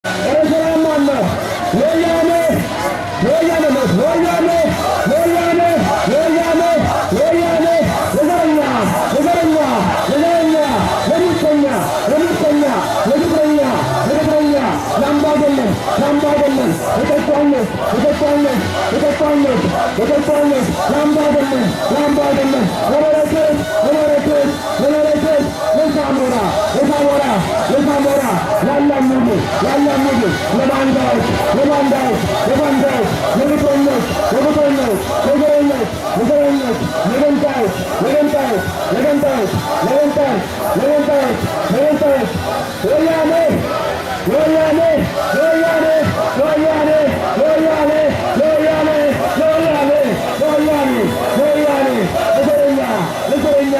ኧረ ማን ነው? ወያኔ፣ ወያኔ፣ ወያኔ፣ ወያኔ፣ ወያኔ፣ ወያኔ፣ ለዘረኛ፣ ለዘረኛ፣ ለዘረኛ፣ ለሙሰኛ፣ ለሙሰኛ፣ ለግብረኛ፣ ለግብረኛ፣ ለአምባገነን፣ ለአምባገነን፣ ለጨቋኞች፣ ለጨቋኞች፣ ለጨቋኞች፣ ለጨቋኞች፣ ለአምባገነን፣ ለአምባገነን፣ ለመለኮት፣ ለመለኮት፣ ለመለኮት፣ ለሳሞራ፣ ለሳሞራ፣ ለሳሞራ፣ ላላሙዱ፣ ላላሙዱ፣ ለባንዳዎች፣ ለባንዳዎች፣ ለባንዳዎች፣ ለግፈኞች፣ ለግፈኞች፣ ለዘረኞች፣ ለዘረኞች፣ ለገንጣዮች፣ ለገንጣዮች፣ ለገንጣዮች፣ ለገንጣዮች፣ ለገንጣዮች፣ ለገንጣዮች፣ ወያኔ፣ ወያኔ፣ ወያኔ፣ ወያኔ፣ ወያኔ፣ ወያኔ፣ ወያኔ፣ ወያኔ፣ ወያኔ፣ ለዘረኛ፣ ለዘረኛ፣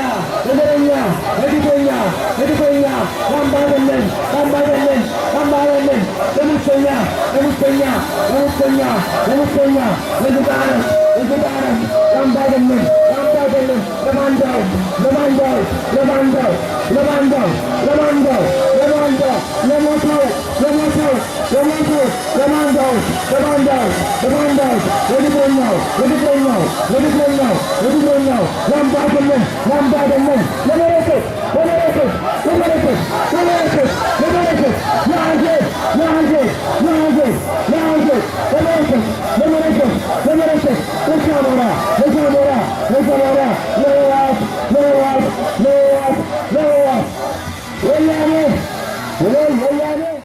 ለዘረኛ፣ ለግፈኛ፣ ለግፈኛ፣ ለአምባገነን፣ ለአምባገነን፣ ለአምባገነን፣ ለሙሰኛ፣ ለሙሰኛ፣ ለሙሰኛ፣ ለሙሰኛ፣ ለዝባረት፣ ለዝባረት፣ ለአምባገነን፣ ለአምባገነን፣ ለባንዳዎች፣ ለባንዳዎች፣ ለባንዳዎች፣ ለባንዳው፣ ለባንዳው፣ ለባንዳው፣ ለሞተው፣ ለሞተው፣ ለሞተው፣ ለባንዳዎች፣ ለባንዳዎች፣ ለባንዳዎች፣ ለግፈኛው፣ ለግፈኛው፣ ለግፈኛው፣ ለግፈኛው፣ ለአምባገነን፣ ለአምባገነን፣ ለመለኮት፣ ለመለኮት፣ ለመለኮት፣ ለመለኮት።